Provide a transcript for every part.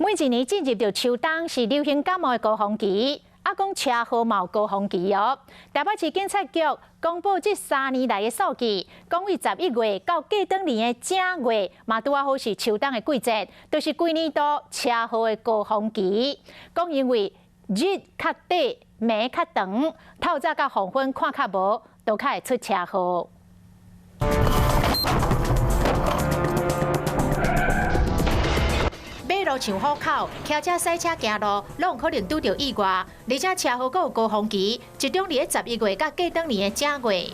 每一年進入著秋冬是流行感冒的高峰期，啊，講車禍嘛有高峰期哦。台北市警察局公布這3年來的數據，講為11月到過轉年的正月，嘛拄仔好是秋冬的季節，就是規年度車禍的高峰期。講因為日較短，暝較長，透早佮黃昏看較無，都較會出車禍。馬路像虎口，騎車、賽車、行路，攏有可能拄著意外。而且車禍閣有高峰期，集中佇咧十一月佮過轉年的正月。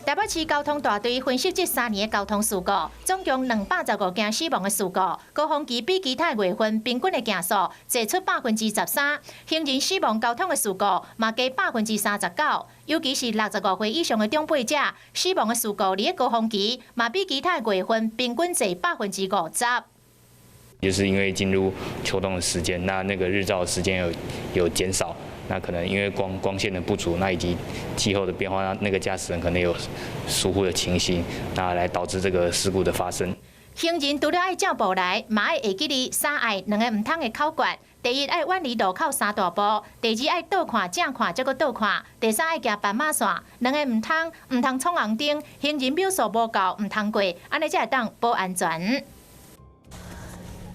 台北市交通大隊分析這三年的交通事故，總共215件死亡的事故，高峰期比其他月份平均的件數濟出13%，行人死亡交通的事故嘛加39%，尤其是65歲以上的長輩者死亡的事故，佇咧高峰期嘛比其他月份平均濟50%。就是因為進入秋冬的時間，那個日照的時間有減少。那可能因為光線的不足，那以及氣候的變化，那個駕駛人可能有疏忽的情形，那來導致這個事故的發生。行人除了愛照步來，嘛愛會記得三愛兩個毋通的口訣：第一，愛遠離路口三大步；第二，愛倒看正看，才閣倒看；第三，愛行斑馬線。兩个毋通，毋通闖紅燈，行人秒數無夠，毋通過，按呢才會當保安全。